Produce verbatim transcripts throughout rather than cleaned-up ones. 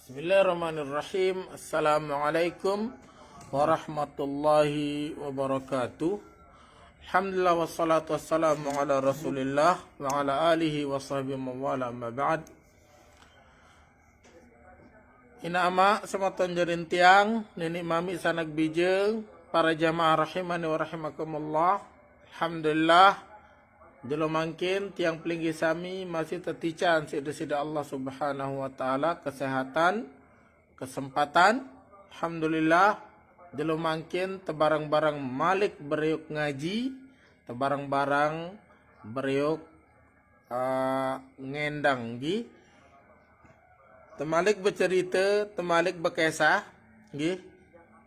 Bismillahirrahmanirrahim. Assalamualaikum warahmatullahi wabarakatuh. Alhamdulillah, wassalatu wassalamu ala Rasulillah wa ala alihi wa sahbihi wa wala, amma ba'd. Ina ama, semeton jarin tiang, nini mami sanak bijeng, para jamaah rahimani wa rahimakumullah. Alhamdulillah, jelo mangkin tiang pelinggih sami masih tetican siq Deside Allah Subhanahu wa Ta'ala kesehatan, kesempatan. Alhamdulillah, jelo mangkin tebareng-bareng malik bereok ngaji, tebareng-bareng bereok, eh, ngendang, nggih. Temalik becerite, temalik bekesah, nggih.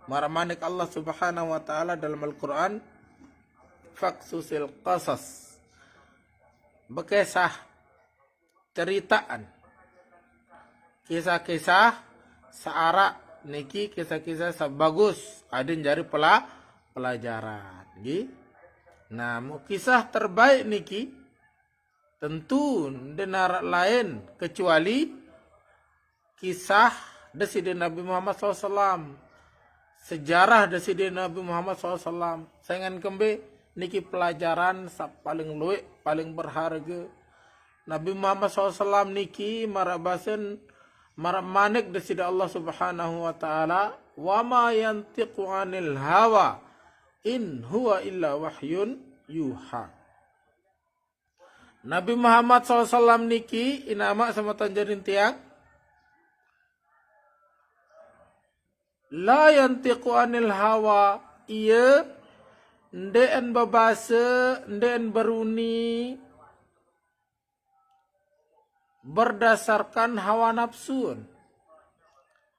Maraq manik Allah Subhanahu wa Ta'ala dalam Al-Qur'an, "Faqsusil qasas." Bekesah, ceritaan. Kisah-kisah searaq niki, kisah-kisah sebagus adin jari pela-, pelajaran, nggih. Nah, mu kisah terbaik niki tentu ndeq naraq lain kecuali kisah Deside Nabi Muhammad sallallahu alaihi wasallam, sejarah Deside Nabi Muhammad sallallahu alaihi wasallam. Sengen kembe niki pelajaran saq paling lueq, paling berharge. Nabi Muhammad sallallahu alaihi wasallam niki maraq basen, maraq manik Deside Allah Subhanahu wa Ta'ala, "Wa ma yantiqu anil hawa, in huwa illa wahyun yuha." Nabi Muhammad sallallahu alaihi wasallam niki, ina ama semeton jarin tiang, la yantiqu anil hawa, ie ndeqen bebase, ndeqen beruni berdasarkan hawa napsun,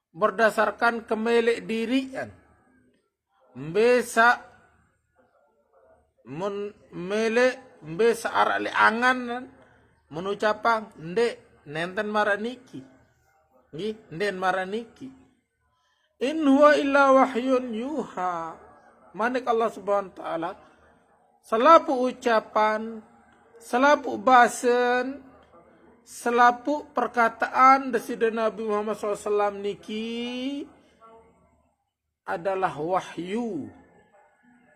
berdasarkan kemeleq diriqan. Mbe saq mun meleq, mbe saq araq leq angan, mun ucapang, ndeq, nenten maraq niki. Nggih, ndeqen maraq niki. "In huwa illa wahyun yuha." Manik Allah Subhanahu wa Ta'ala, selapuq ucapan, selapuq basen, selapuq perkataan Deside Nabi Muhammad sallallahu alaihi wasallam niki adalah wahyu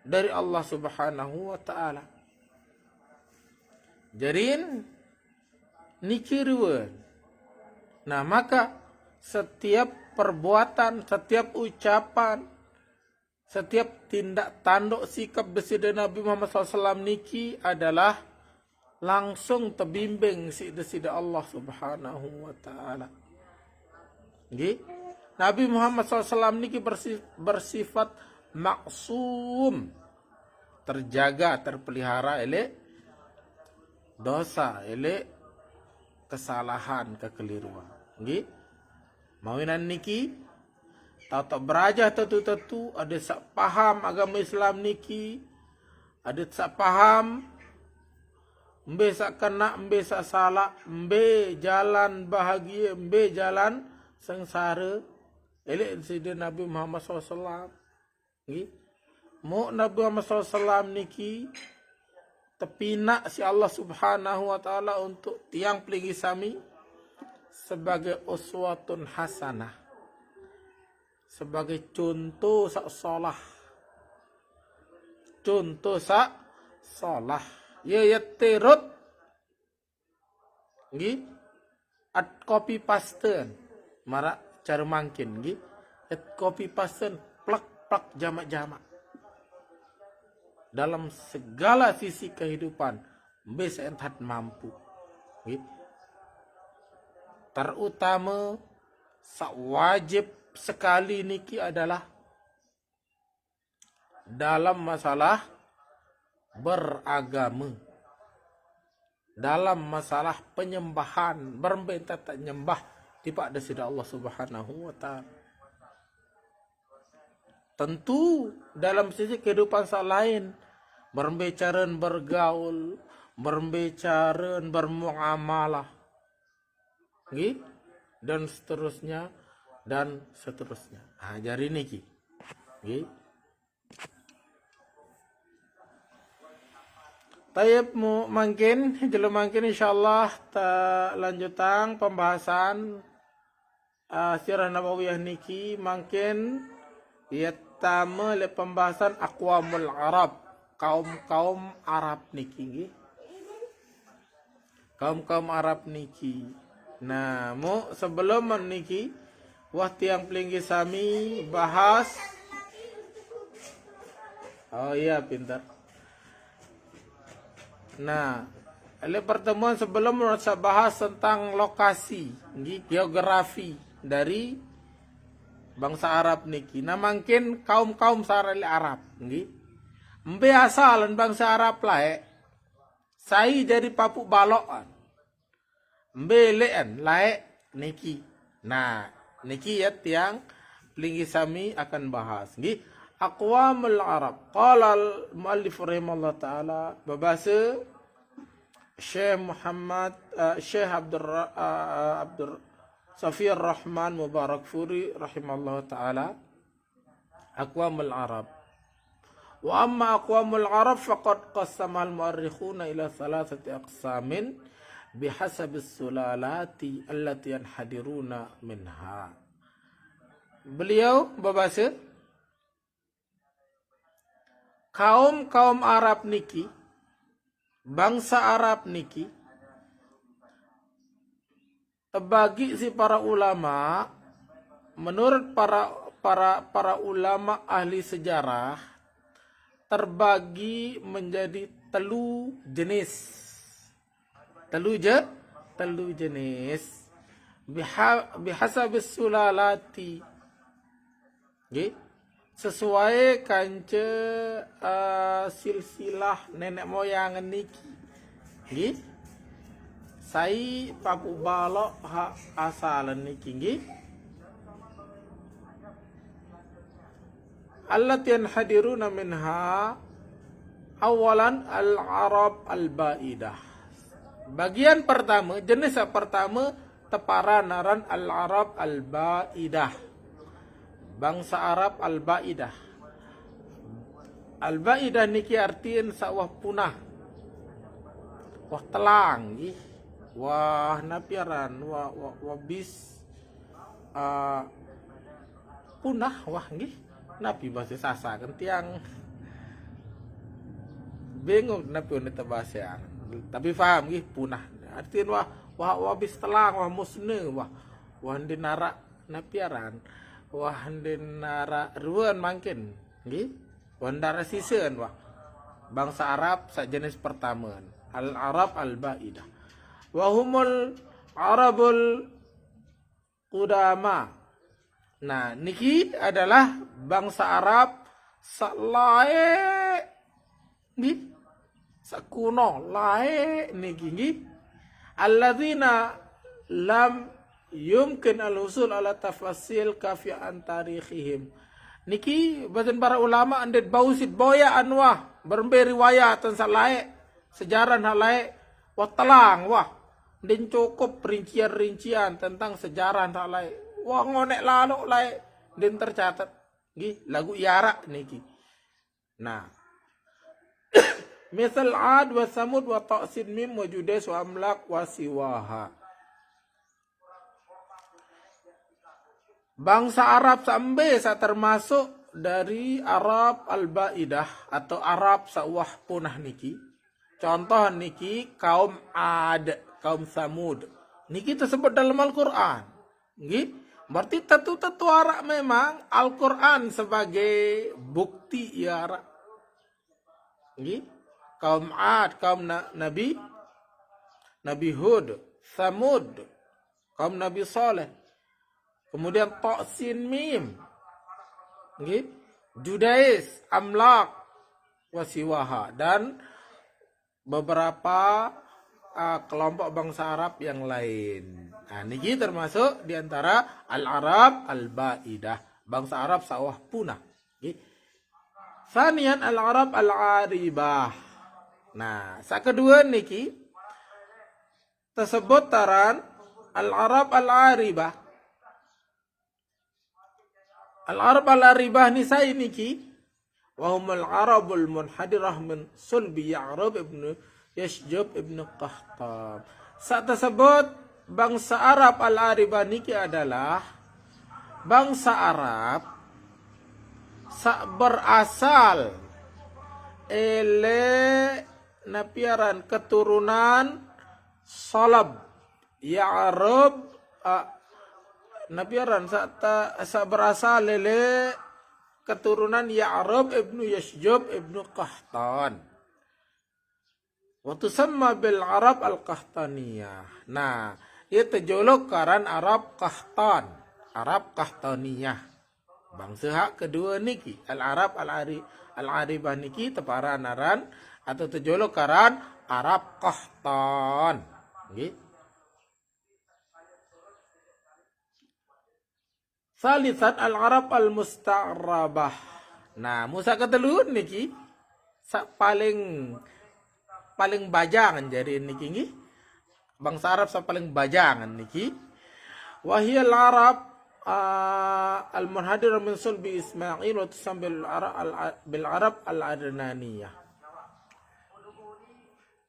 dari Allah Subhanahu wa Ta'ala. Jarin niki ruen. Nah, maka setiap perbuatan, setiap ucapan, setiap tindak tanduk sikap Deside Nabi Muhammad sallallahu alaihi wasallam niki adalah langsung tebimbing siq Deside Allah Subhanahu wa Ta'ala. Nggih. Nabi Muhammad sallallahu alaihi wasallam niki bersi-, bersifat maksum, terjaga, terpelihara eleq dosa, eleq kesalahan, kekeliruan. Nggih. Mawinan niki, taoq berajah tetu-tetu, adeq saq paham agame Islam niki, adeq saq paham mbe saq kenaq, mbe saq salaq, mbe jalan bahagie, mbe jalan sengsare, eleq Side Nabi Muhammad sallallahu alaihi wasallam. Nggih. Muq Nabi Muhammad sallallahu alaihi wasallam niki tepinaq siq Allah Subhanahu wa Ta'ala untuk tiang pelinggih sami sebagai uswatun hasanah, sebagai conto saq solah, conto saq solah. Ye, ye tirut. Nggih. At copy paste. Maraq care mangkin, nggih. At copy paste, plek, plek, jamaq, jamaq. Dalam segala sisi kehidupan, mbe saq entat mampu. Nggih. Terutame saq wajib sekali niki adalah dalam masalah beragame, dalam masalah penyembahan, berembe entat nyembah tipaq Deside Allah Subhanahu wa Ta'ala. Tentu dalam sisi kehidupan saq lain, berembe caren bergaul, berembe caren bermuamalah. Nggih, dan seterusnya, dan seterusnya. Ah, jari niki. Nggih. Tayyib, mu-, mangkin, jelo mangkin insyaallah ta lanjutang pembahasan ah, Sirah Nabawiyah niki mangkin yatama le pembahasan aqwamul Arab, kaum-kaum Arab niki nggih. Kaum-kaum Arab niki. Nah, mu sebelum niki wah tiang pelinggih sami bahas. Oh iya, pintar. Nah, le pertemuan sebelum saya bahas tentang lokasi, nggih, geografi dari bangsa Arab niki. Nah, mangkin kaum-kaum sare le Arab, nggih. Mbe asalan bangsa Arab lae? Sai jadi papu balokan. Mbe leen lae niki. Nah, niki ya tiang pelinggih sami akan bahas. Nggih, aqwamul Arab. Qala al-muallif rahimahullah taala, babasa Syekh Muhammad, eh, Syekh Abdur, eh, Abdur Safir Rahman Mubarak Furi rahimahullah taala, aqwamul Arab. Wa amma aqwamul Arab faqad qassamal mu'arrikhuna ila thalathati aqsamin bihasabis sulalati allati yanhadiruna minha. Beliau babasa, kaum-kaum Arab niki, bangsa Arab niki, tebagi si para ulama, menurut para para para ulama ahli sejarah, terbagi menjadi telu jenis. Telu je, telu jenis. Biha, bihasabis sulalati. Nggih. Sesuai kance, eh, silsilah nenek moyang niki. Nggih. Sai papu balok hak asalan niki nggih. Allati yanhadiruna minha awalan al-Arab al-Baidah. Bagian pertama, jenis yang pertama teparan aran al-Arab al-Baidah. Bangsa Arab al-Baidah. Al-Baidah niki artiin sawah punah. Wah telang nggih. Wah napi aran, wah, wah, wah bis, ah, punah wah nggih. Napi bahasa Sasak kan tiang bingung napi uni bahasa. Tapi paham nggih punah. Artiin wah, wah, wah bis telang, wah musne, wah, wah ndin arak napi aran. Wah ndin arak ruan mangkin nggih. Wah ndin arak sisen wah. Bangsa Arab sejenis pertama. Al-Arab al-Baidah. Wahumul Arabul Qudama. Nah, niki adalah bangsa Arab selae nggih. Sakuno lae niki nggih. Alladzina lam yumkin al-husul ala tafasil kafi an tarikhihim. Niki badan para ulama ndet bau sit boya anwah berembe riwayat tan salae sejarah halae wah telang wah. Ndet cukup rincian-rincian tentang sejarah halae. Wah ngonek laluk lae ndet tercatat. Nggih, lagu iarak niki. Nah. Misal Ad wa Samud wa Taqsin Mim wa Judes wa Amlak wa Siwaha. Bangsa Arab sambe sa termasuk dari Arab al-Baidah atau Arab sawah punah niki. Contoh niki kaum Ad, kaum Samud. Niki tersebut dalam Al-Quran. Nggih. Berarti tetu-tetu arak memang Al-Quran sebagai bukti ya arak. Nggih. Kaum Ad, kaum na, Nabi Nabi Hud, Samud, kaum Nabi Saleh. Kemudian Taqsin Mim. Nggih. Judais, Amlak, wa Siwaha dan beberapa, ah, kelompok bangsa Arab yang lain. Nah, niki termasuk di antara Al-Arab Al-Baidah, bangsa Arab sawah punah. Nggih. Sanian Al-Arab Al-Aribah. Nah, sa kedua niki tersebut taran Al-Arab Al-Aribah. Al-Arab Al-Aribah ni sai niki wahumul Arabul munhadirah min sulbi Ya'rub ibnu Yashjub ibnu Qahtam. Sa tersebut bangsa Arab Al-Aribah niki adalah Bangsa Arab sak berasal ele napiaran keturunan Salab, Ya'rub, ah, napiaran sak ta, sak berasal ele keturunan Ya'rub ibnu Yasjub ibnu Qahtan. Wa tusamma bil Arab al-Qahtaniyah. Nah, ia tejolok karan Arab Qahtan. Arab Qahtaniyah. Bangsa hak kedua niki, al-Arab al-Ari, al-Aribah niki teparan aran atau tejolok karan Arab Qahtan. Nggih. Salisan al-Arab al-Musta'rabah. Nah, musa ketelu niki sak paling, paling bajangan jari niki nggih. Bangsa Arab sak paling bajangan niki. Wahiyal Arab, ah, al-munhadir min sulbi Ismail wa tusamma bil Arab al, bil Arab al-Adnaniyah.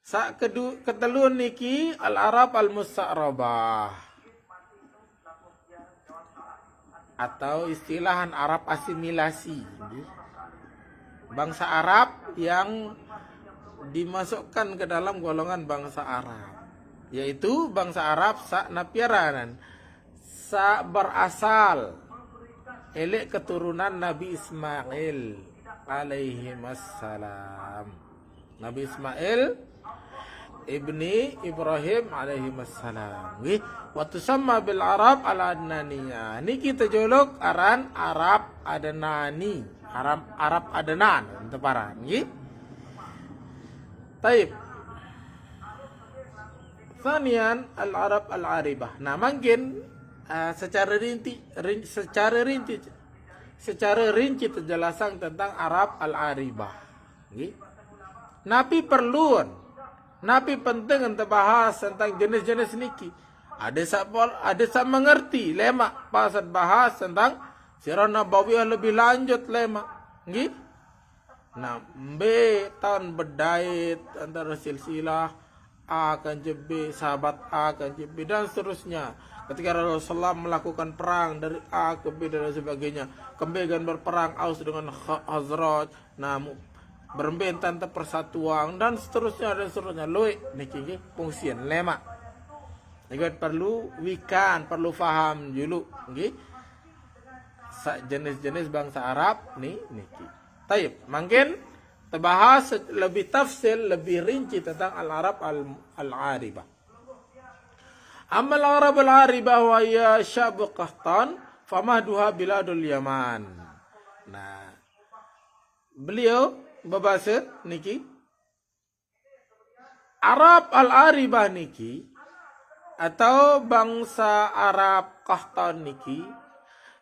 Sak kedu, ketelu niki al-Arab al-Musta'rabah. Atau istilahan Arab asimilasi. Bangsa Arab yang dimasukkan ke dalam golongan bangsa Arab, yaitu bangsa Arab sak napiaranan, sak berasal elek keturunan Nabi Ismail alaihi wassalam. Nabi Ismail ibni Ibrahim alaihi wassalam. Nggih, wa tusamma bil Arab al-Adnaniyah. Niki tejolok aran Arab Adnani. Arab, Arab Adnan teparan, nggih. Taib. Sanian al-Arab al-Aribah. Nah, mungkin, ah, secara rinci, rin, secara rinci, secara rinci terjelaskan tentang Arab al-Aribah. Nggih. Napi perlu, napi penting ente bahas tentang jenis-jenis niki? Ada sak pol, ada sak mengerti lemak pasal bahas tentang sirah nabawiyah lebih lanjut lemak. Nggih. Nah, mbe tan bedait antara silsilah A kan jeb B, sahabat A kan jeb B, dan seterusnya. Ketika Rasulullah melakukan perang dari A ke B dan lain sebagainya, kembe gan berperang Aus dengan Kha-, Khazraj, nah, mu-, berembe tante persatuan dan seterusnya dan seterusnya. Luwek niki nggih fungsian lemak. Niki perlu wikan, perlu faham dulu nggih. Sak jenis-jenis bangsa Arab ni niki. Taib, mungkin terbahas lebih tafsil, lebih rinci tentang al-Arab al-, al-Aribah. Amal Arab al-Aribah wa ya syabu Qahtan, famahduha biladul Yaman. Nah, beliau berbahasa niki, Arab al-Aribah niki atau bangsa Arab Qahtan niki,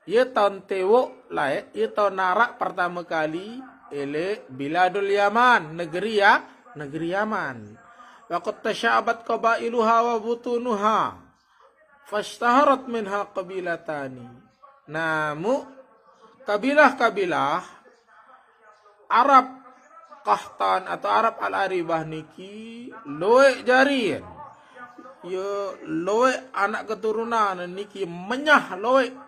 ia taun tewok lae, ia taun narak pertama kali ele biladul Yaman, negeri ya, negeri Yaman. Wa qad tasyabat qabailuha wa butunuha. Fashtaharat minha qabilatani. Namu kabilah-kabilah Arab Qahtan atau Arab Al-Aribah niki luwek jari. Yo luwek anak keturunan niki menyah luwek.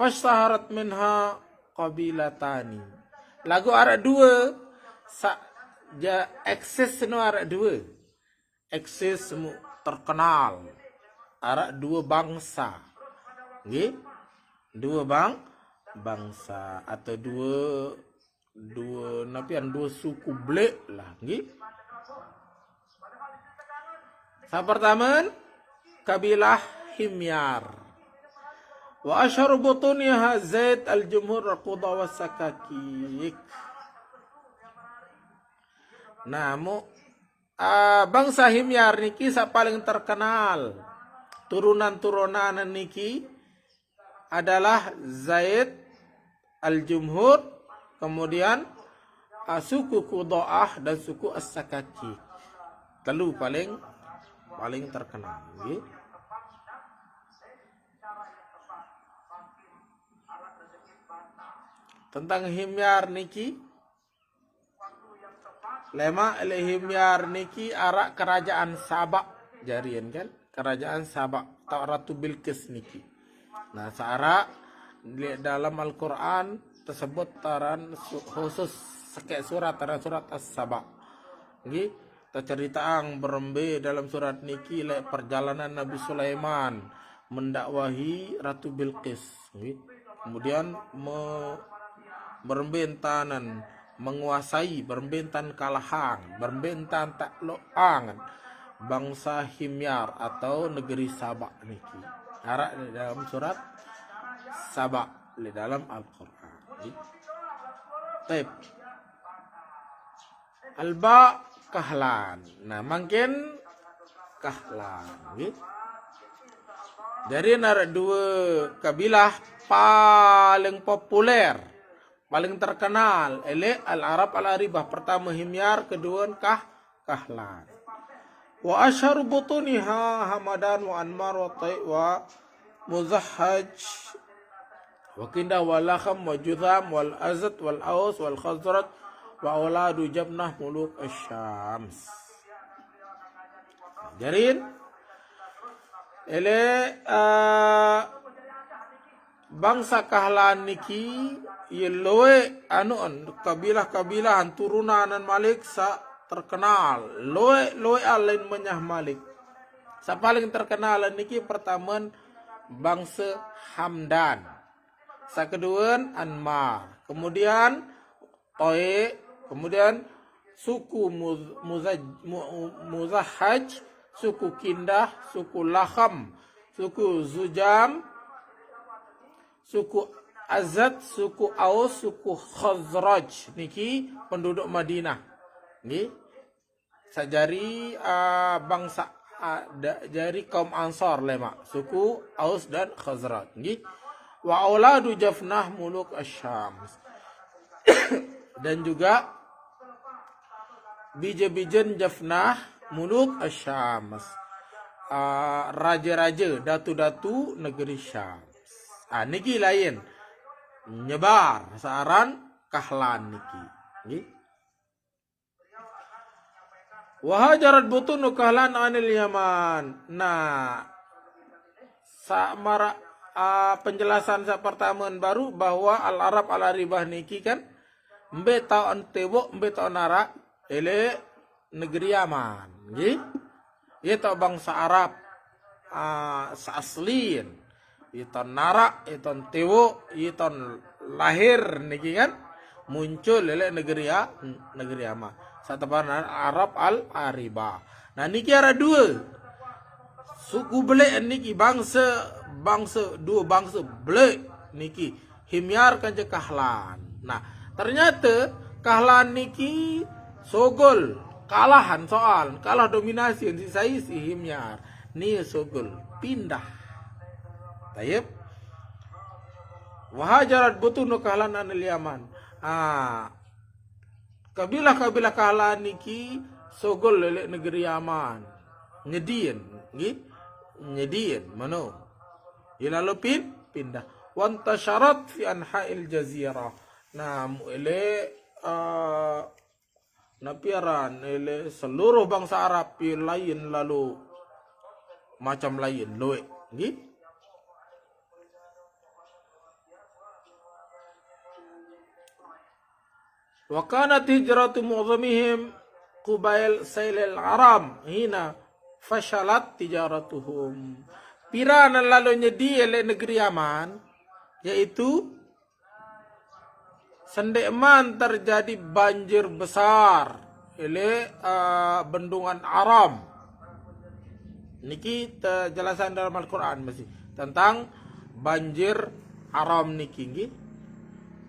Fashtaharat minha qabilatani. Lagu arak dua, sa, ja, eksis no arak dua. Eksis mu terkenal. Arak dua bangsa. Nggih? Dua bang, bangsa atau dua, dua napian, dua suku blek lah, nggih? Sa pertama, kabilah Himyar. Wa asharu butuniha Zaid al-Jumhur al-Quda wa Sakakik. Namu, ah, bangsa Himyar niki sa paling terkenal. Turunan-turunan niki adalah Zaid al-Jumhur, kemudian, ah, suku Qudaah dan suku As-Sakakik. Telu paling, paling terkenal, nggih. Tentang Himyar niki, lemak ele Himyar niki arak kerajaan Sabak jarian kan? Kerajaan Sabak atau Ratu Bilqis niki. Nah, saarak di dalam Al-Quran tersebut taran su-, khusus sekeq surat, taran surat As-Saba. Nggih, teceritaang berembe dalam surat niki leq perjalanan Nabi Sulaiman mendakwahi Ratu Bilqis. Nggih. Kemudian me-, berembe entanan menguasai, berembe entan kalahang, berembe entan takluqang bangsa Himyar atau negeri Sabak niki. Araq di dalam surat Sabak, di dalam Al-Quran. Taib. Alba Kahlan. Nah, mangkin Kahlan, nggih. Jari araq due kabilah paling populer, paling terkenal, eleq Al-Arab Al-Aribah. Pertame Himyar, kedue Kah-, Kahlan. Wa asyharu butuniha Hamadan wa Anmar wa Ta'i wa Muzahhaj wa Kindah wa Lakham wa Judham wal Azad wal Aus wal Khazraj wa auladu Jabnah muluk Asy-Syams. Jarin, eleq, eh, bangsa Kahlan niki, ye lueq anuqn, kabilah-kabilahan turunanan malik saq terkenal. Lueq-lueqan lain menyah malik. Saq paling terkenal niki pertamen bangse Hamdan. Saq keduen Anmar. Kemudian Ta'i, kemudian suku Muz-, Muzaj-, Mu-, Muzahaj, suku Kindah, suku Lakham, suku Zujam, suku Azad, suku Aus, suku Khazraj. Niki penduduk Madinah. Nggih. Saq jari, ah, bangsa, ah, da-, jari kaum Ansor lemaq, suku Aus dan Khazraj, nggih. Wa auladu Jafnah muluk Asy-Syams. Dan juga bije-bijen Jafnah muluk Asy-Syams. Ah, raje-raje, datu-datu negeri Syams. Ah, niki lain. Nyebar saq aran Kahlan niki. Nggih. Wa hajarat butunu Kahlan anil Yaman. Nah, saq maraq, ah, penjelasan saq pertamen baruq bahwa Al-Arab Al-Aribah niki kan mbe taoqn tiwoq, mbe taoqn araq eleq negeri Yaman, nggih. Ie taoq bangsa Arab, ah, seaslin. Ie taoqn araq, ie taoqn tiwoq, ie taoqn lahir niki kan, muncul leq negeri A-, negeri Yaman. Saq teparan Arab Al-Aribah. Nah, niki araq due suku beleq niki, bangse, bangse, due bangse beleq niki, Himyar kance Kahlan. Nah, ternyate Kahlan niki sugul kalahan soal, kalah dominasi siq sai, siq Himyar. Nie sugul pindah. Taib. Wa hajarat butunu Kahlan anil Yaman. Ah, kabilah-kabilah Kahlan niki sugul leq negeri Yaman. Nyedin, nggih? Nyedin, meno. Ie lalo pin-, pindah. Wantasyarat fi anha'il jazirah. Nah, mu-, eleq, eh, napi aran, eleq seluruh bangsa Arab, ie lain lalo macam lain, lueq, nggih? Wa kanat hijratu mu'zamihim qubail sailil Haram hina fashalat tijaratuhum. Piranan lalo nyedi leq negeri Yaman, yaitu sendeqman terjadi banjir besar leq, eh, Bendungan Haram. Niki tejelasan dalam Al-Quran masih tentang banjir Haram niki, nggih.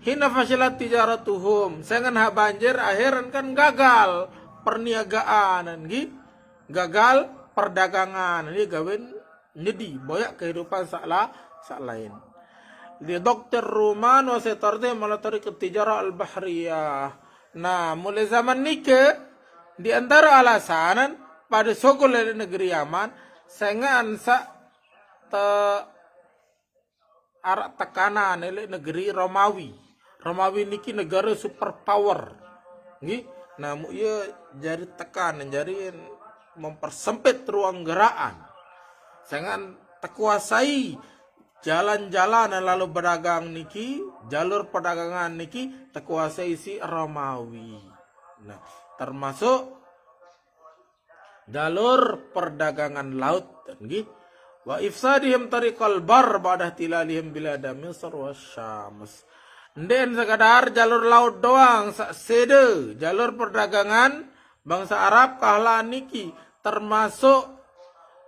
Hina fashalat tijaratuhum, sengaq haq banjir, akhirn kan gagal perniagaan, nggih. Gagal perdagangan, nggih, gawen nyedi, boyaq kehidupan saq la-, saq lain. Li dokter Ruman wa setartihim ala tariq tijarah al-bahriyah. Nah, mulai zaman nike, di antara alasanan pade sugul leq negeri Yaman, sengaq saq te-, araq tekanan leq negeri Romawi. Romawi niki negara superpower. Nggih, namu ie jari tekan, jari mempersempit ruang gerakan. Sengaq tekuasai jalan-jalan lalu berdagang niki, jalur perdagangan niki terkuasai si Romawi. Nah, termasuk jalur perdagangan laut, nggih. Wa ifsadihim tariqal bar ba'da tilalihim bilada Misr wa Syams. Ndak sekadar jalur laut doang, sak sede jalur perdagangan bangsa Arab Kahlan niki termasuk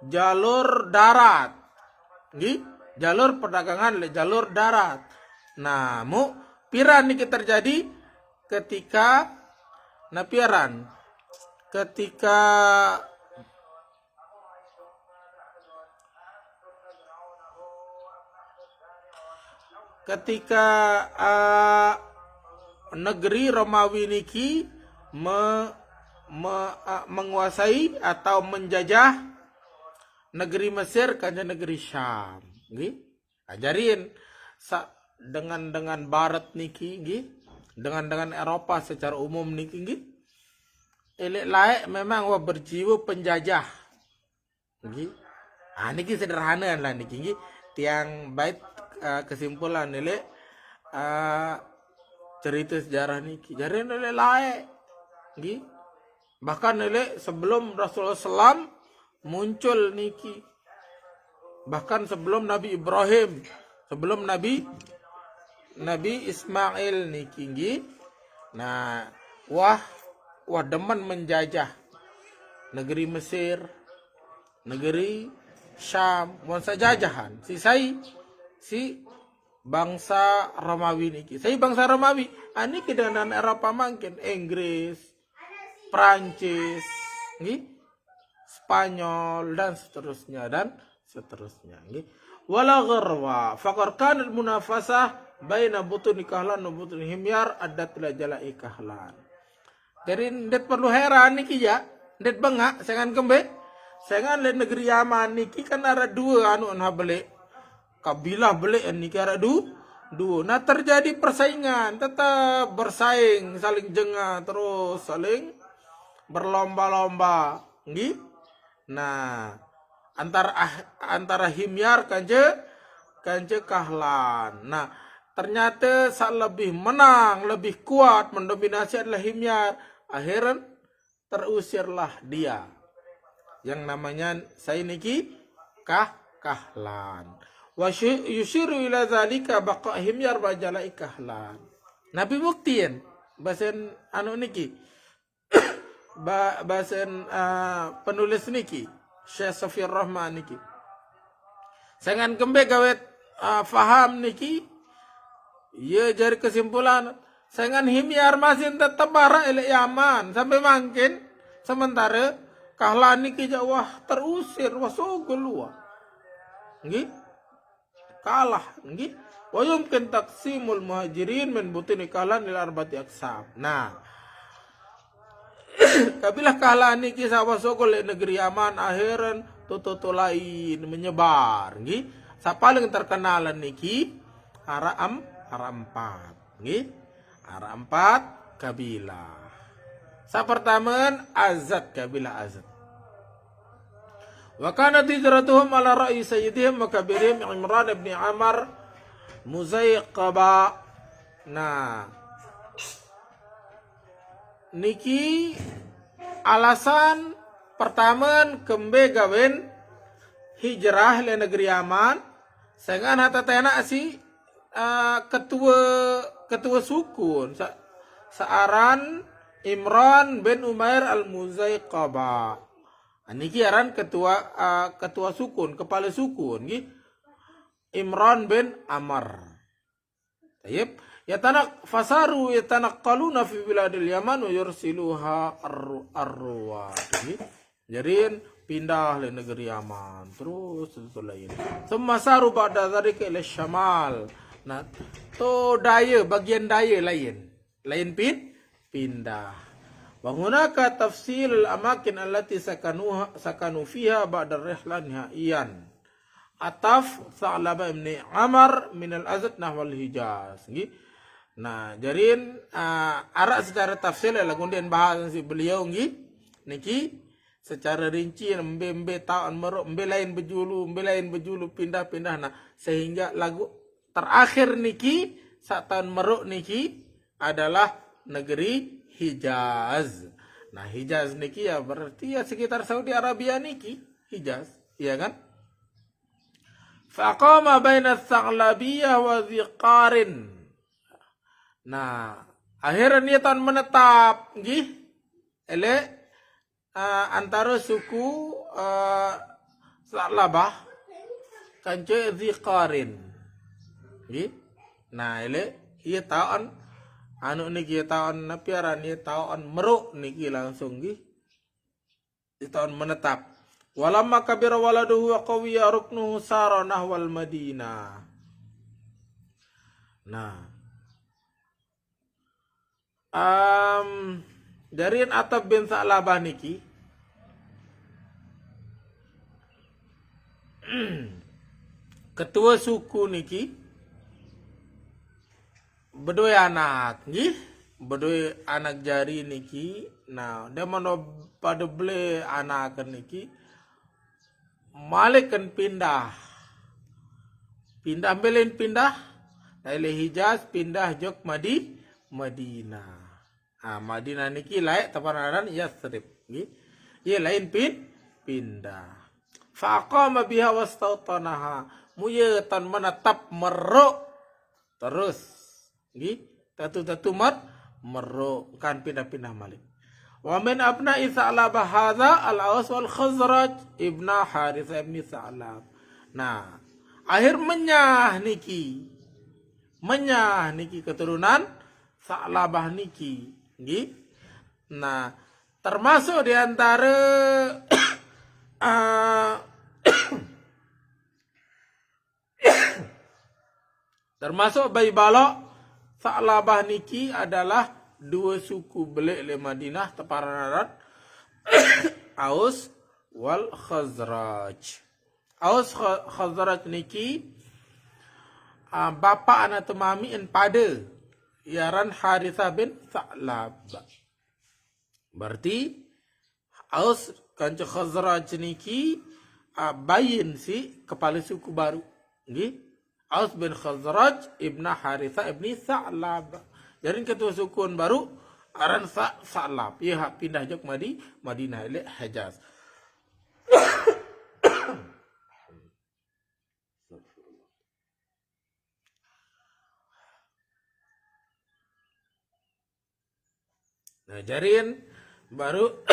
jalur darat. Nggih, jalur perdagangan le jalur darat. Nah, mu piran niki terjadi ketika, nah, piran ketika ketika, eh, negeri Romawi niki me- me- eh, menguasai atau menjajah negeri Mesir kanja negeri Syam, nggih. Ajarin sa- dengan dengan barat niki, nggih, dengan dengan Eropa secara umum niki, nggih, elek laek memang wah berjiwa penjajah, nggih. Ah, niki sederhana lah niki, nggih. Tiang bait, eh, kesimpulan elek, eh, cerita sejarah niki. Jadi elek laek, nggih. Bahkan elek sebelum Rasulullah selam muncul niki. Bahkan sebelum Nabi Ibrahim, sebelum Nabi Nabi Ismail niki, nggih. Nah, wah wah demen menjajah negeri Mesir, negeri Syam, wah sajajahan. Si sai si bangsa Romawi niki. Sai bangsa Romawi, ah, niki dengan Eropa mangkin, Inggris, Prancis, nggih, Spanyol, dan seterusnya, dan seterusnya, nggih. Wala gharwa, faqad kanat munafasah baina butuni Kahlan wa butuni Himyar addat ila jala'i Kahlan. Jadi ndet perlu heran niki ya, ndet bengak, sengan kembe, sengan le negeri Yaman niki kan ada dua anu nah beli. Kabilah beli niki ada du, dua. Nah, terjadi persaingan, tetap bersaing, saling jengah terus, saling berlomba-lomba, nggih. Nah, antara ah, antara Himyar kanje kanje Kahlan. Nah, ternyata saat lebih menang, lebih kuat mendominasi adalah Himyar. Akhirnya terusirlah dia yang namanya sai niki Kah Kahlan. Wa yushiru ila zalika baqa Himyar wa jala'i Kahlan. Nabi buktiin basen anu niki. Ba, basen, uh, penulis niki, Syekh Safir Rahman niki. Sengan kembe gawet, uh, faham niki, ya, jadi kesimpulan, sengan Himyar masin tetap bara elek Yaman sampai mangkin, sementara Kahlan niki jawah terusir, wah sogol wah. Nggih. Kalah, nggih. Wa yumkin taqsimul muhajirin min butuni Kahlan ila arba'ati aqsam. Nah, kabilah Kahlan niki sawah sogol le negeri Yaman akhiran tutu lain menyebar, nggih. Sa paling terkenalan niki ara am ara empat, nggih. Ara empat kabilah. Sa pertamaan Azad, kabilah Azad. Wa kanat hijratuhum ala ra'yi sayyidihim wa kabirihim Imran ibn Amr Muzaiqaba. Nah, niki alasan pertama kembe gawen hijrah le negeri Yaman, sengan hata tenak si, uh, ketua ketua sukun sa, searan Imran bin Umair Al-Muzaiqaba. Niki aran ketua, uh, ketua sukun, kepala sukun, nggih. Imran bin Amr. Tayyib. Yatanak fasaru yatanaqaluna fi biladil Yaman wa yursiluha arru arruwat. Nggih. Jadi pindah le negeri Yaman terus terus lain. Summa saru ba'da dzalika ila syamal. Nah, to daya, bagian daya lain. Lain pin pindah. Wa hunaka tafsilul amakin allati sakanuha sakanu fiha ba'da rihlah nihaiyan. Ataf Sa'labah ibn Amr minal Azad nahwal Hijaz. Nggih. Nah, jadi, uh, arak secara tafsil ya lagu den bahas si beliau, nggih. Niki secara rinci, embe-embe taon Meruk, embe lain bejulu, embe lain bejulu, pindah-pindah. Nah, sehingga lagu terakhir niki, saq taon Meruk niki adalah negeri Hijaz. Nah, Hijaz niki ya berarti ya sekitar Saudi Arabia niki, Hijaz, ya kan? Faqama baina Sa'labiyah wa Ziqarin. Nah, akhirnya taon menetap, nggih. Ele, eh, antara suku, eh, Sa'labah kance Ziqarin. Nggih. Nah, ele, iya taon anu niki, taon napi aran, iya taon Meruk niki langsung, nggih. Di taon menetap. Walamma kabira waladuhu wa qawiya ruknuhu sara nahwal Madinah. Nah. Em, jariin Atab bin Sa'labah niki, ketua suku niki, bedoe anak, nggih, bedoe anak jari niki. Nah, de meno pade bele anak niki, maliken pindah. Pindah, mbe lain pindah? Dari Hijaz pindah jok Madi-, Madinah. Ah, Madinah niki laeq teparan aran Yasrib, nggih. Ye lain pin-, pindah. Fa aqama biha wastautanaha. Muye taon menetap Meruk. Terus, nggih, tetu-tetu Mer-, Meruk, kan pindah-pindah maliq. Wa min abna'i Sa'labah hadza al-Aus wal Khazraj ibna Haritsah ibni Sa'lab. Nah, akhir menyah niki. Menyah niki keturunan Sa'labah niki, nggih. Nah, termasuk di antara, eh, termasuk Baibalok, Sa'labah niki adalah due suku beleq leq Madinah, teparan aran Aus wal Khazraj. Aus Kha-, Khazraj niki, ah, bapaq ane temamiqn pade, ye aran Haritsah bin Sa'lab. Berarti Aus kance Khazraj niki, ah, bayin siq kepale suku baruq. Nggih. Aus bin Khazraj ibna Haritsah ibni Sa'lab. Jari ketua suku baruq aran Sa-, Sa'lab. Ye haq pindah jok Madi-, Madinah leq Hijaz. Nah, jariin baruq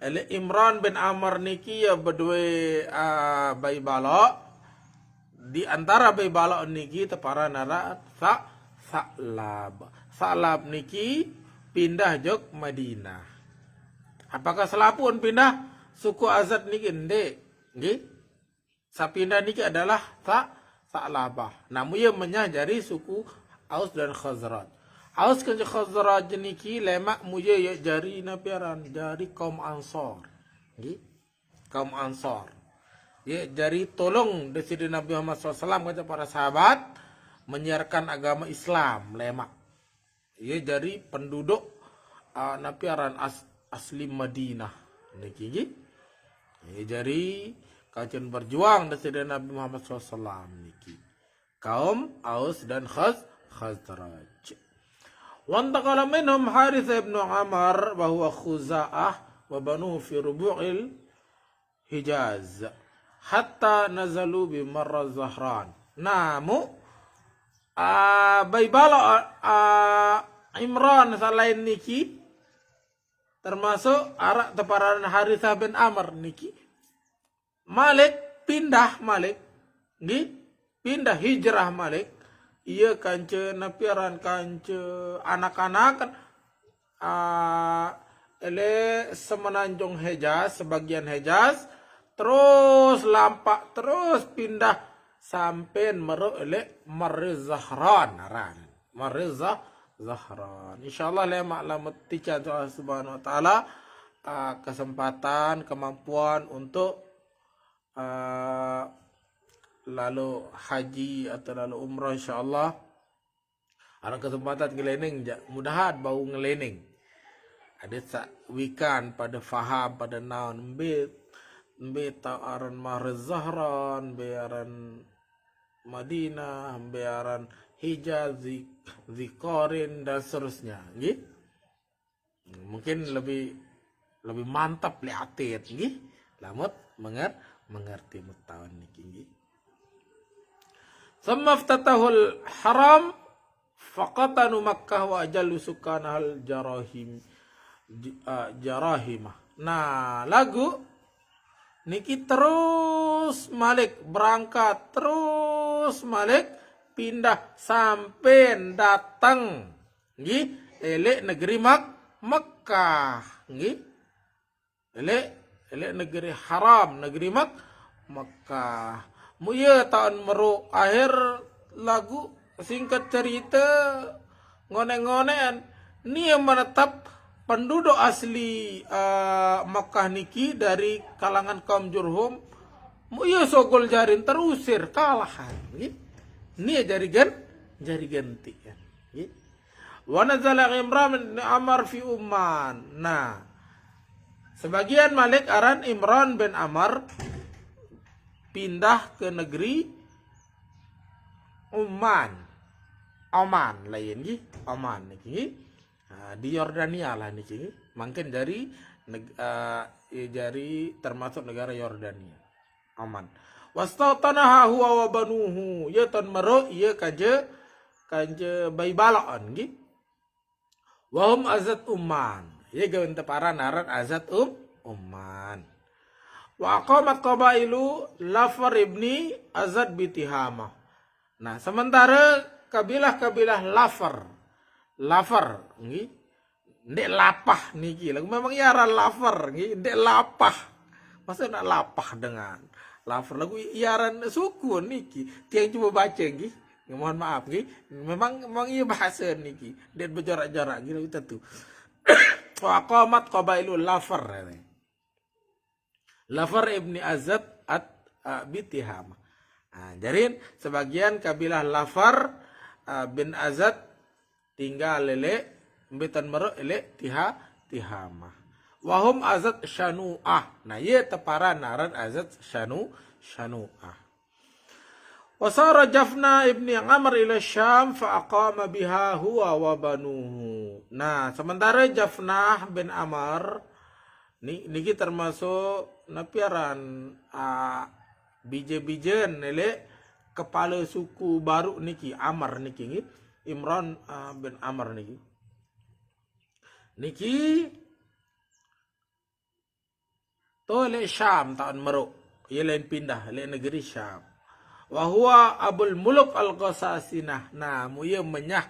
leq Imran bin Amr niki ye bedoe, ah, Baibalok. Di antara Baibalok niki teparan aran Sa-, Sa'lab. Sa'lab niki pindah jok Madinah. Apakah selapuqn pindah suku Azad niki? Ndeq. Nggih. Saq pindah niki adalah Sa-, Sa'labah. Nah, muye menyah jari suku Aus dan Khazraj. Aus kance Khazraj niki lemaq muye ye jari napi aran, jari kaum Ansor. Nggih. Kaum Ansor. Ye jari tolong Deside Nabi Muhammad sallallahu alaihi wasallam kance para sahabat menyiarkan agama Islam lemaq. Ye jari penduduk, ah, napi aran as-, asli Madinah niki, nggih. Ye jari kancen berjuang Deside Nabi Muhammad sallallahu alaihi wasallam niki. Kaum Aus dan Khaz-, Khazraj. Wantaqala minhum Harith ibnu Amr wa huwa Khuza'ah wa banuhu fi rubu'il Hijaz. Hatta nazalu bi Marra Zahran. Namu, ah, Baibalok, ah, Imran saq lain niki, termasuk araq teparan Haritsah bin Amr niki. Maliq, pindah maliq. Nggih, pindah hijrah maliq. Ie kance napi aran, kance anak-anak, ah, leq semenanjung Hijaz, sebagian Hijaz, terus lampaq, terus pindah sampean meruq leq Marra Zahran aran. Marra Zah-, Zahran. Insyaallah lemaq lamun tican Allah Subhanahu wa Taala, ah, kesempatan, kemampuan untuk, ah, lalo haji atau lalo umrah, insyaallah. Araq kesempatan ngelening jaq, mudahan bau ngelening. Ada sak wikan pada faham, pada naon, mbe, mbe tau aran Mahrez Zahran, mbe aran Madinah, mbe aran Hijaz, Zik-, Zikorin, dan seterusnya, nggih. Mungkin lebih, lebih mantap, lebih atit, nggih. Lamut menger-, mengerti mutawan niki, nggih. Tsumma iftatahu al-haram faqatanu Makkah wa ajallu sukkanahal jarahim, j-, ah, jarahimah. Nah, lagu niki terus malik berangkat, terus malik pindah sampai datang, nggih, elek negeri Mak-, Mekah, nggih. Elek, elek negeri haram, negeri Mak-, Mekah. Mu iya taun meru akhir lagu, singkat cerita, ngonek-ngonekan, nia menetap penduduk asli, eh, Mekah niki dari kalangan kaum Jurhum. Mu iya sogol jarin, terusir, kalahan, nggih. Nia jari gen-, jari genti, nggih. Wa nazala Imran bin Amr fi Umman. Nah, sebagian malik aran Imran bin Amr pindah ke negeri Umman. Oman lain, nggih. Oman niki, nggih. Nah, di Yordania lah niki, nggih. Mungkin dari neg-, eh, ya, dari termasuk negara Yordania. Oman. Wastautanaha huwa wa banuhu. Ya taun meru, ya kanje, kanje bayi balakan, nggih. Wahum azat Umman. Ya gawen teparan aran azat Um-, Umman. Wa aqamat qabailu Lafar ibni Azad bitihama. Nah, sementara kabilah-kabilah Lafar. Lafar, nggih. Ndek lapah niki. Lagu memang iaran Lafar, nggih. Ndek lapah. Masa nak lapah dengan Lafar? Lagu iaran suku niki. Tiang coba baca, nggih. Nggih, mohon maaf, nggih. Memang, memang iya bahasa niki. Ndek berjarak-jarak, nggih, lagu tentu. Wa aqamat qabailu Lafar, ya. Lafar ibni Azad at, ah, bitihama. Nah, jadi sebagian kabilah Lafar, ah, bin Azad tinggal elek, mbe taun meru elek Tiha-, Tihama. Wahum Azad Syanu'ah. Nah, ye teparan aran Azad Syanu-, Syanu'ah. Wasara Jafna ibni Amr ila Syam fa aqama biha huwa wa banuhu. Nah, sementara Jafnah bin Amr ni-, niki termasuk napi aran, ah, bije-bijen elek kepala suku baru niki, Amr niki, nggih. Imran, ah, bin Amr niki. Niki to elek Syam taun meru. Ye lain pindah, elek negeri Syam. Wa huwa Abul Muluk Al-Ghasasinah. Nah, mu ye menyah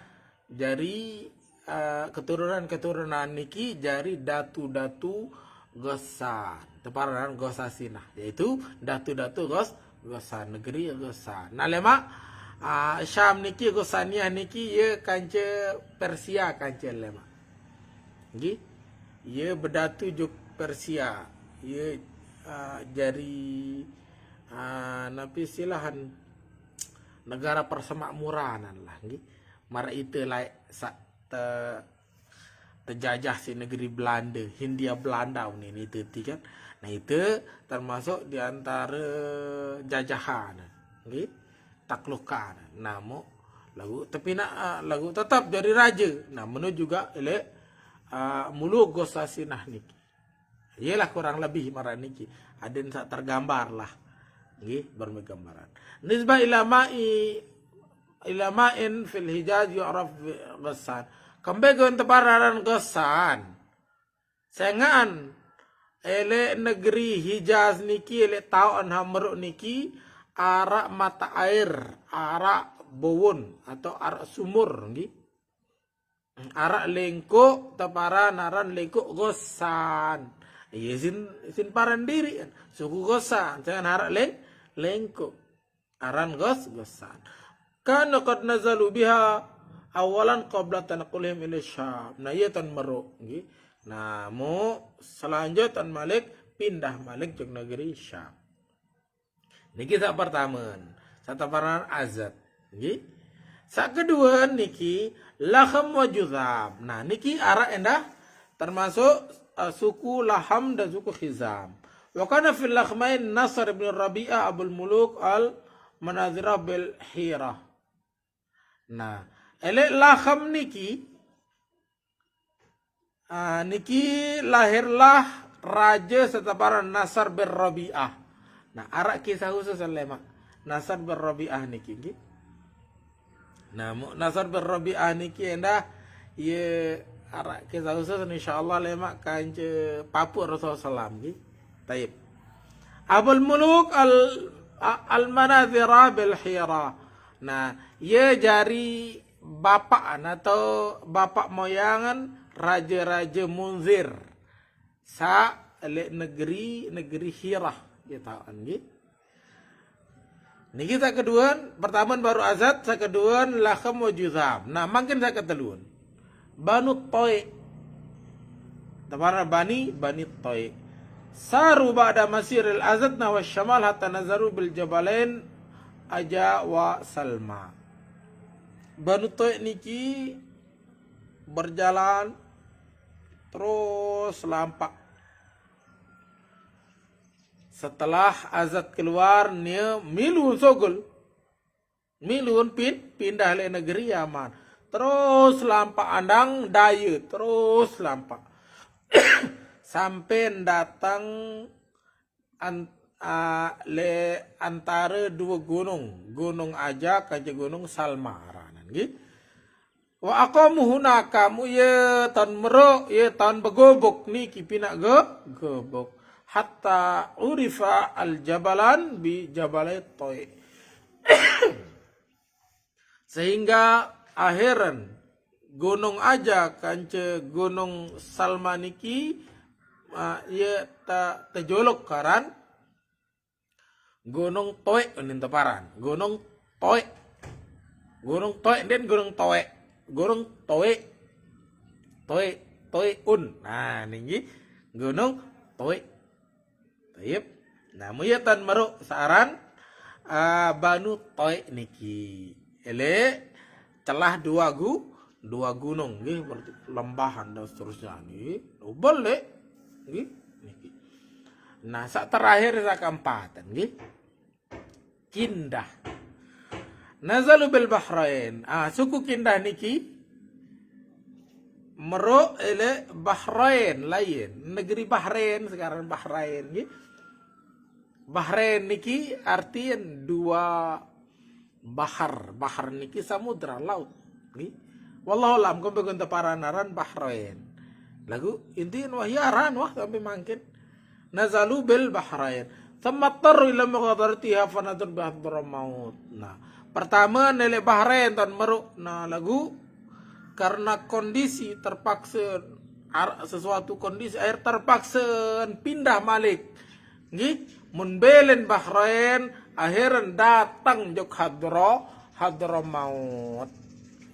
jari, eh, keturunan-keturunan niki jari datu-datu Ghasan. Teparan Ghasasinah, yaitu datu-datu Ghas-, Ghasan, negeri Ghasan. Nah, lemak, ah, Syam niki, Ghasaniah niki, ye kance Persia kance lemak. Nggih. Ye bedatu juk Persia. Ye, ah, jari, ah, napi silahan negara persemakmuranan lah, nggih. Mara ite laik sak te-, tejajah si negeri Belanda, Hindia Belanda ni, ni ite ti kan. Nah, ite termasuk di antara jajahan, nggih. Taklukan. Nah, mu lagu, tapi nak, ah, lagu tetap jadi raja. Nah, menu juga elek, ah, Muluk Ghasasinah niki. Iyalah kurang lebih maraq niki. Aden saq tergambar lah. Nggih, berme gambaran. Nisbah ila ma'i, ila ma'in fil Hijaz yu'raf bi Ghassan. Kembe gen teparan aran Ghassan. Sengan, eleq negeri Hijaz niki, eleq taoq enham meruq niki, araq mata air, araq bowon atau araq sumur, nggih. Araq lengkoq, teparan aran lengkoq Ghassan. Iye, sin, sin paran diriq, suku Ghassan, sengan araq leng-, lengkoq. Aran Ghas-, Ghassan. Kana qad nazalu biha awalan qabla tanqulihim ila Syam. Nah, iye taoq meruq, nggih. Nah, mu selanjut taoq malik, pindah malik jok negeri Syam. Niki saq pertame, saq teparan Azad, nggih. Saq kedue niki Lakham wa Juzam. Nah, niki araq endah Termasuk uh, suku Laham dan suku Khizam. Wa kana fil Lakhmain Nasr bin Rabi'ah Abul Muluk al Manazirah bil Hirah. Nah, elek Laham niki, uh, niki lahirlah raja setaparan Nasr bin Rabi'ah. Nah, arak kisah khusus lemak Nasr bin Rabi'ah niki. Nggih. Nah, mu Nasr bin Rabi'ah niki endah ye arak kisah khusus insyaallah lemak kance papuq Rasulullah sallam nggih. Taib. Abul Muluk al al Manazirah bil Hirah. Nah, ye jari bapak atau bapak moyangan raja-raja Munzir. Sa lek negeri negeri Hirah ye tahu nggih. Niki sak keduan, pertama baru Azad, sak keduan Lakham wa Juzam. Nah, mangkin sak keteluan. Banu Toik. Tepara Bani, Bani Toik. Saru ba'da masiril Azad nahwa syamal hatta nazaru bil jabalain Aja wa Salma. Banu Toik niki berjalan terus lampak. Setelah Azad keluar, nia milun sogol. Milun pin, pindah le negeri Yaman. Terus lampak andang daya, terus lampak. Sampai datang an, a, le antara dua gunung, Gunung Ajak aja Gunung Salma aranan nggih. Wa aqamu hunaka mu ye tan meruk, ye tan begobok niki pinak ge, gobok. Hatta urifa al jabalan bi jabalai Toik. Sehingga akhiran Gunung Ajak kance Gunung Salma niki, a, ye ta, tejolok karan Gunung Toik nin teparan. Gunung Toik. Gunung Toik den Gunung Toik. Gunung Toik. Toik, Toik un. Nah, niki Gunung Toik. Taib. Nah, mu ye tan meruk saran, a, Banu Toik niki. Ele celah dua gu, dua gunung nggih, berarti lembahan dan seterusnya nggih. Dobel le. Nggih. Niki. Nah, sak terakhir sak keempatan nggih. Kindah. Nazalu bil Bahrain. Ah, suku Kindah niki meruk ele Bahrain lain. Negeri Bahrain sekarang Bahrain nggih. Bahrain niki artian dua bahar. Bahar niki samudra, laut. Nggih. Wallahu alam, kumpe gunta paranaran Bahrain. Lagu intian wah yaran wah sampai mangkin. Nazalu bil Bahrain. Thumma tarru ila mughadaratiha fanazalu bi Hadramaut. Nah, pertama nelek Bahrain tan meruk. Nah, lagu karena kondisi terpaksa ar, sesuatu kondisi air terpaksa pindah malik. Nggih, mun belen Bahrain, akhiran datang jok Hadra, Hadramaut.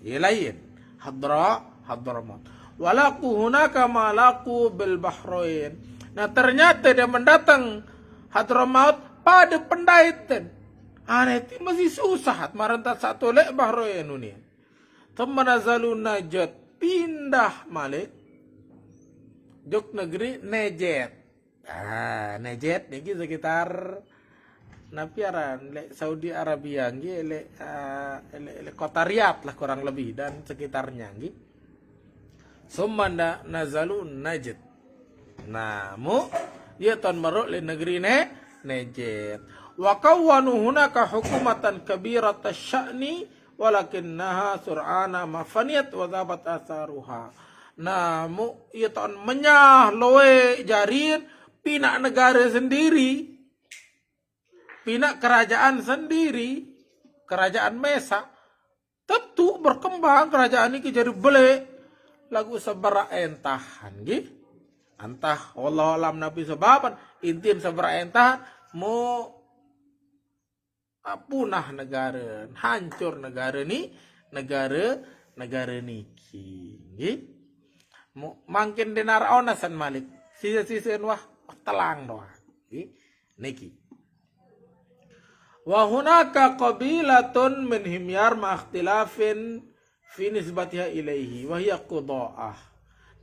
Ye lain. Hadra, Hadramaut. Walaku hunaka malaku bil Bahrain. Nah, ternyata dia mendatang Hadramaut pada pendaiten. Aneh ti masih susah marentat satu lek Bahrain unin. Thumma nazalu Najd, pindah malik jok negeri Najd. Ah, Najd niki sekitar napi aran lek Saudi Arabia nggih lek, ah, lek, lek kota Riyadh lah kurang lebih dan sekitarnya nggih. Summa na, nazalu Najd. Nah, mu ye tan meruk le negeri ne Najd. Wa kawwanu hunaka hukumatan kabirata sya'ni walakinnaha sur'ana mafaniyat wa dhabat atharuha. Nah, mu ye tan menyah loe jarin pinak negara sendiri, pinak kerajaan sendiri, kerajaan Mesak. Tentu berkembang kerajaan ini jadi belek lagu seberak entahan nggih. Entah wallahu alam napi sebaban intin seberak entahan mu punah negara, hancur negara ni, negara negara niki nggih. Mu, mangkin denar onasan malik. Sisa-sisa wah telang doang. Nggih. Niki. Wa hunaka qabilatun min Himyar ma ikhtilafin fi nisbatiha ilaihi wa hiya Qudaah.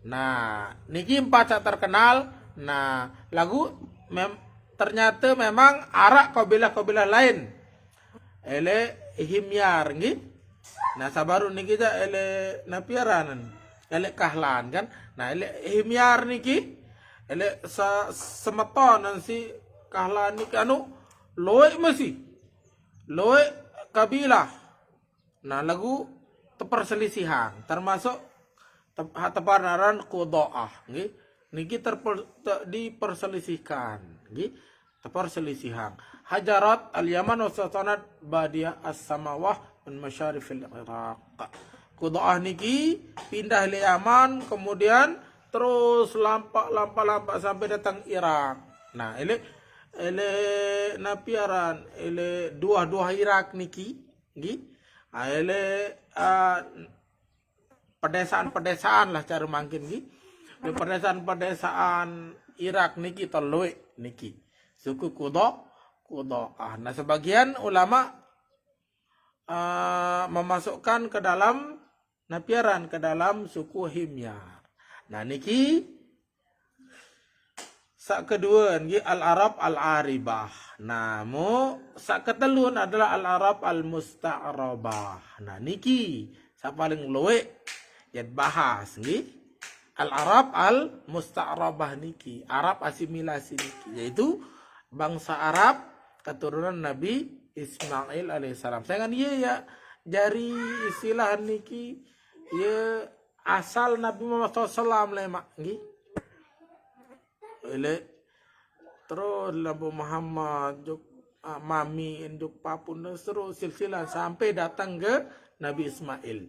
Nah, niki empat sak terkenal. Nah, lagu mem ternyata memang arak kabilah-kabilah lain. Ele Himyar nggih. Nah, sabaru niki ja ele napiaran. Ele Kahlan kan. Nah, ele Himyar niki ele sa semetonan si Kahlan niki anu loe mesi. Loe kabilah. Nah, lagu teperselisihan termasuk te- ha tepar aran Qudaah nggih. Niki terper, te, diperselisihkan nggih. Teperselisihan. Hajarat al-Yaman wa Sultanat Badia as-Samawah min masyarifil Iraq. Qudaah niki pindah le Yaman, kemudian terus lampak lampak lampak sampai datang Irak. Nah, ele ele napiaran ele dua-dua Irak niki nggih. Ah, ele ah, pedesaan-pedesaan lah cara mangkin nggih. Di pedesaan-pedesaan Irak niki teluk niki. Suku Kudo, Kudo. Ah, nah, sebagian ulama ah, memasukkan ke dalam napiaran ke dalam suku Himyar. Nah, niki sak kedua nggih al-Arab al-Aribah. Nah, mu sak ketelun adalah al-Arab al-Musta'rabah. Nah, niki sak paling luwek yet bahas nggih. Al-Arab al-Musta'rabah niki, Arab asimilasi niki, yaitu bangsa Arab keturunan Nabi Ismail alaihissalam. Saya kan iya ya jari istilah niki ya asal Nabi Muhammad sallallahu alaihi wasallam lemak nggih. Ele terus Nabi Muhammad juk ah, mami induk papun dan seterus silsilah sampai datang ke Nabi Ismail.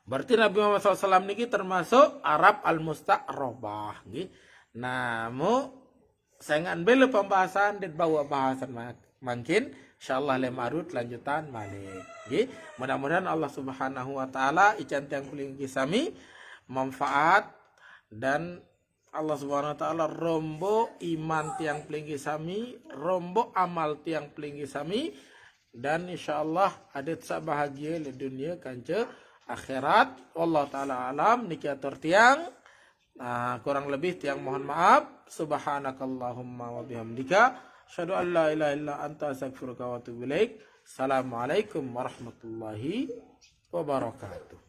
Berarti Nabi Muhammad sallallahu alaihi wasallam niki termasuk Arab al-Musta'rabah nggih. Nah, mu saya ngan bela pembahasan dan bawa bahasan ma- mangkin insyaallah le marut lanjutan malik nggih. Mudah-mudahan Allah Subhanahu wa taala ican tiang pelinggih sami manfaat dan Allah Subhanahu wa taala rombo iman tiang pelinggih sami, rombo amal tiang pelinggih sami dan insyaallah adat sak bahagia le dunia kanca akhirat. Wallahu taala alam niki atur tiang. Nah, kurang lebih tiang mohon maaf. Subhanakallahumma wa bihamdika asyhadu an la ilaha illa anta astaghfiruka wa atubu ilaik. Assalamualaikum warahmatullahi wabarakatuh.